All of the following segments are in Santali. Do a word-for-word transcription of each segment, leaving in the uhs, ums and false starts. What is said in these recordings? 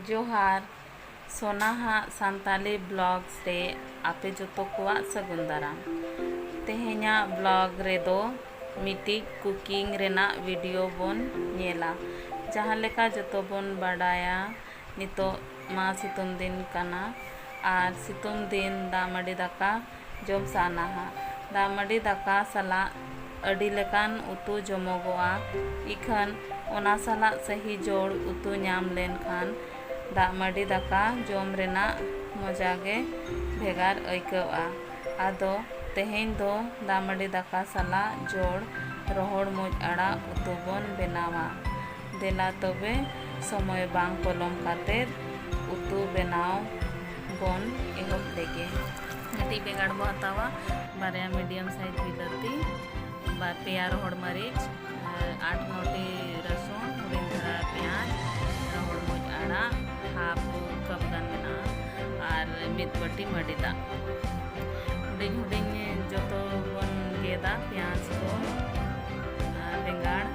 ᱡᱚᱦᱟᱨ, ᱥᱚᱱᱟᱦᱟᱜ ᱥᱟᱱᱛᱟᱞᱤ ᱵᱞᱚᱜᱥ ᱨᱮ ᱟᱯᱮ ᱡᱚᱛᱚ ᱠᱚᱣᱟᱜ ᱥᱟᱹᱜᱩᱱ ᱫᱟᱨᱟᱢ᱾ ᱛᱮᱦᱮᱧᱟᱜ ᱵᱞᱚᱜ ᱨᱮᱫᱚ ᱢᱤᱫᱴᱤᱡ ᱠᱩᱠᱤᱝ ᱨᱮᱱᱟᱜ ᱵᱷᱤᱰᱤᱭᱳ ᱵᱚᱱ ᱧᱮᱞᱟ᱾ ᱡᱟᱦᱟᱸ ᱞᱮᱠᱟ ᱡᱚᱛᱚ ᱵᱚᱱ ᱵᱟᱰᱟᱭᱟ, ᱱᱤᱛᱚᱜ ᱢᱟ ᱥᱤᱛᱩᱝ ᱫᱤᱱ ᱠᱟᱱᱟ ᱟᱨ ᱥᱤᱛᱩᱝ ᱫᱤᱱ ᱫᱟᱜ ᱢᱟᱹᱰᱤ ᱫᱟᱠᱟ ᱡᱚᱢ ᱥᱟᱱᱟᱣᱟ᱾ ᱫᱟᱜ ᱢᱟᱹᱰᱤ ᱫᱟᱠᱟ ᱥᱟᱞᱟᱜ ᱟᱹᱰᱤ ᱞᱮᱠᱟᱱ ᱩᱛᱩ ᱡᱚᱢᱚᱜᱚᱜᱼᱟ, ᱤᱠᱷᱟᱹᱱ ᱚᱱᱟ ᱥᱟᱞᱟᱜ ᱥᱟᱹᱦᱤ ᱡᱳᱲ ᱩᱛᱩ ᱧᱟᱢ ᱞᱮᱱᱠᱷᱟᱱ ᱫᱟᱜ ᱢᱟᱹᱰᱤ ᱫᱟᱠᱟ ᱡᱚᱢ ᱨᱮᱱᱟᱜ ᱢᱚᱡᱟ ᱜᱮ ᱵᱷᱮᱜᱟᱨ ᱟᱹᱭᱠᱟᱹᱜᱼᱟ᱾ ᱟᱫᱚ ᱛᱮᱦᱮᱧ ᱫᱚ ᱫᱟᱜ ᱢᱟᱹᱰᱤ ᱫᱟᱠᱟ ᱥᱟᱞᱟᱜ ᱡᱳᱲ ᱨᱚᱦᱚᱲ ᱢᱩᱡ ᱟᱲᱟᱜ ᱩᱛᱩ ᱵᱚᱱ ᱵᱮᱱᱟᱣᱟ᱾ ᱫᱮᱞᱟ ᱛᱚᱵᱮ, ᱥᱚᱢᱚᱭ ᱵᱟᱝ ᱯᱚᱞᱚᱢ ᱠᱟᱛᱮ ᱩᱛᱩ ᱵᱮᱱᱟᱣ ᱵᱚᱱ ᱮᱦᱚᱵ ᱞᱮᱜᱮ᱾ ᱢᱤᱫᱴᱤᱡ ᱵᱮᱸᱜᱟᱲ ᱵᱚ ᱦᱟᱛᱟᱣᱟ, ᱵᱟᱨᱭᱟ ᱢᱤᱰᱤᱭᱟᱢ ᱥᱟᱭᱤᱡ ᱵᱤᱞᱟᱹᱛᱤ, ᱵᱟᱨ ᱯᱮᱭᱟ ᱨᱚᱦᱚᱲ ᱢᱟᱹᱨᱤᱪ, ᱟᱨ ᱟᱴ ᱱᱚᱴᱤ ᱨᱟᱹᱥᱩᱱ, ᱦᱩᱰᱤᱧ ᱫᱷᱟᱨᱟ ᱯᱮᱸᱭᱟᱡᱽ, ᱨᱚᱦᱚᱲ ᱢᱩᱡ ᱟᱲᱟᱜ ᱦᱟᱯ ᱠᱟᱯ ᱜᱟᱱ ᱢᱮᱱᱟᱜᱼᱟ, ᱟᱨ ᱢᱤᱫ ᱵᱟᱹᱴᱤ ᱢᱟᱹᱰᱤ ᱫᱟᱜ᱾ ᱦᱩᱰᱤᱧ ᱦᱩᱰᱤᱧ ᱡᱚᱛᱚ ᱵᱚᱱ ᱜᱮᱫᱟ, ᱯᱮᱸᱭᱟᱡᱽ ᱠᱚ ᱟᱨ ᱵᱮᱸᱜᱟᱲ᱾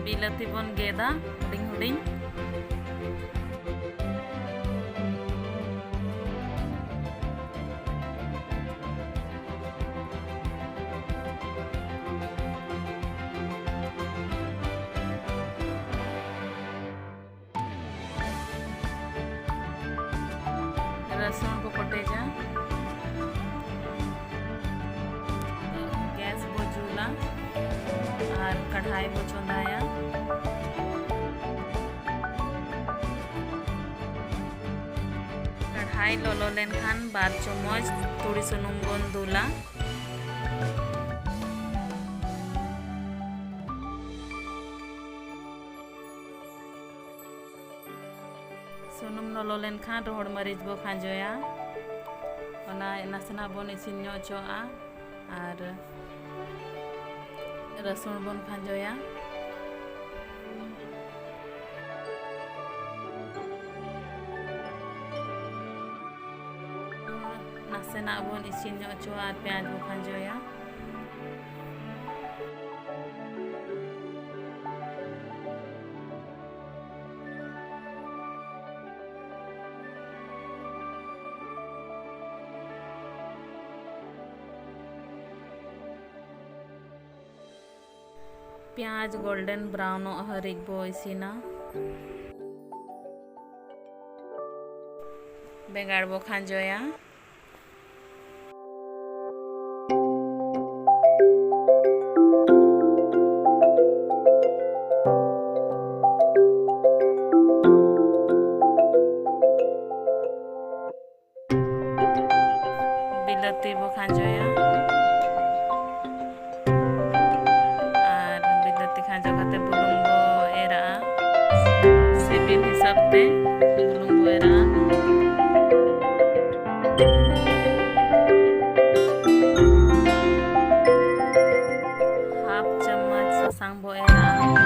ᱵᱤᱞᱟᱹᱛᱤ ᱵᱚᱱ ᱜᱮᱫᱟ ᱦᱩᱰᱤᱧ ᱦᱩᱰᱤᱧ᱾ ᱨᱟᱹᱥᱩᱱ ᱵᱚ ᱠᱚᱴᱮᱡᱟ᱾ ᱜᱮᱥ ᱵᱚ ᱡᱩᱞᱟ ᱟᱨ ᱠᱟᱲᱦᱟᱭ ᱵᱚ ᱪᱚᱸᱫᱟᱭᱟ᱾ ᱠᱟᱲᱦᱟᱭ ᱞᱚᱞᱚ ᱞᱮᱱᱠᱷᱟᱱ ᱵᱟᱨ ᱪᱟᱢᱚᱪ ᱛᱩᱲᱤ ᱥᱩᱱᱩᱢ ᱵᱚᱱ ᱫᱩᱞᱟ᱾ ᱥᱩᱱᱩᱢ ᱞᱚᱞᱚ ᱞᱮᱱᱠᱷᱟᱱ ᱨᱚᱦᱚᱲ ᱢᱟᱹᱨᱤᱪ ᱵᱚ ᱠᱷᱟᱸᱡᱚᱭᱟ᱾ ᱚᱱᱟ ᱱᱟᱥᱮᱱᱟᱜ ᱵᱚᱱ ᱤᱥᱤᱱ ᱧᱚᱜ ᱦᱚᱪᱚᱣᱟᱜᱼᱟ ᱟᱨ ᱨᱟᱹᱥᱩᱱ ᱵᱚᱱ ᱠᱷᱟᱸᱡᱚᱭᱟ᱾ ᱱᱟᱥᱮᱱᱟᱜ ᱵᱚᱱ ᱤᱥᱤᱱ ᱧᱚᱜ ᱦᱚᱪᱚᱣᱟᱜᱼᱟ ᱟᱨ ᱯᱮᱸᱭᱟᱡᱽ ᱵᱚ ᱠᱷᱟᱸᱡᱚᱭᱟ᱾ ᱯᱮᱸᱭᱟᱡᱽ ᱜᱳᱞᱰᱮᱱ ᱵᱨᱟᱣᱩᱱᱚᱜ ᱦᱟᱹᱨᱤᱡ ᱵᱚ ᱤᱥᱤᱱᱟ᱾ ᱵᱮᱸᱜᱟᱲ ᱵᱚ ᱠᱷᱟᱸᱡᱚᱭᱟ᱾ ᱵᱤᱞᱟᱹᱛᱤ ᱵᱚ ᱠᱷᱟᱸᱡᱚᱭᱟ᱾ ᱟᱨ ᱵᱤᱞᱟᱹᱛᱤ ᱠᱷᱟᱸᱡᱚ ᱠᱟᱛᱮ ᱵᱩᱞᱩᱝ ᱵᱚ ᱮᱨᱟᱜᱼᱟ᱾ ᱥᱤᱵᱤᱞ ᱦᱤᱥᱟᱹᱵ ᱛᱮ ᱵᱩᱞᱩᱝ ᱵᱚ ᱮᱨᱟᱜᱼᱟ᱾ ᱦᱟᱯ ᱪᱟᱢᱚᱪ ᱥᱟᱥᱟᱝ ᱵᱚ ᱮᱨᱟᱜᱼᱟ᱾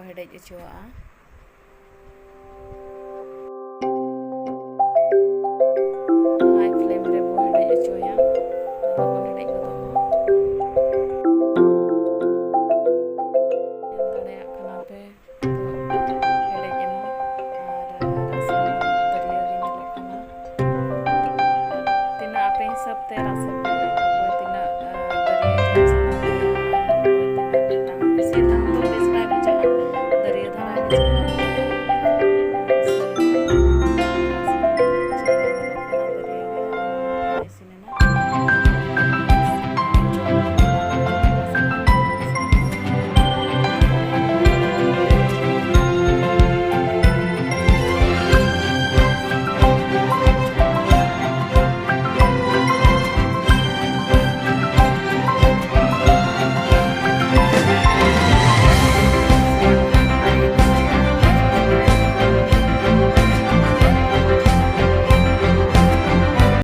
ᱦᱮᱰᱮᱡ ᱦᱚᱪᱚᱣᱟᱜᱼᱟ᱾